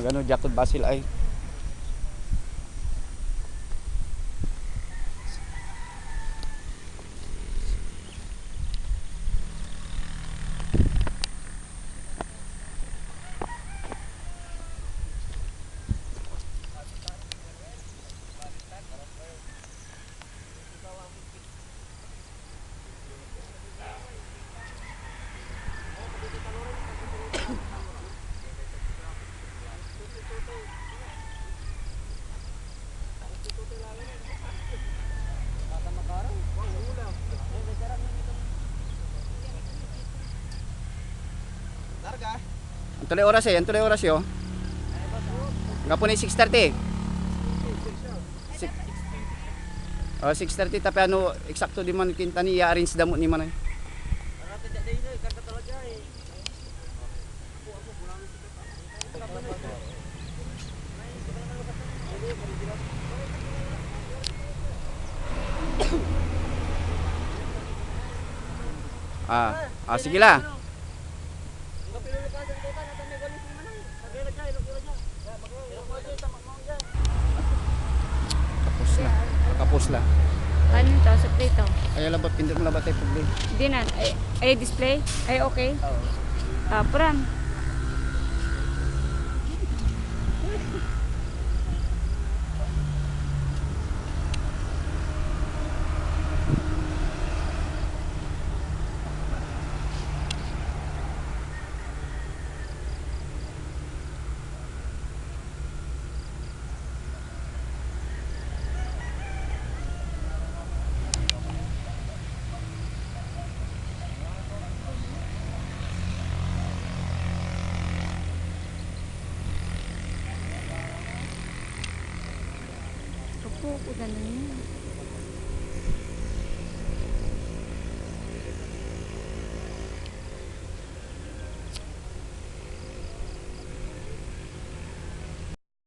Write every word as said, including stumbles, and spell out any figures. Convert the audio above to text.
Magano, diak ed Basil ay. Anto lay oras eh? Anto lay oras yo? Anggapo na six thirty. Six, oh, six thirty, tapi ano, eksakto diman kinta ni, i-arrange da mo ni man ay. Ah, ah, sige la. Kapos la. Kapos la. Ano to? Sa play to? Ay, labat, hindi mo labat ay problema. Di na. Ay, ay, display? Ay, okay. Ah, pran. Opo, ako na lang yun.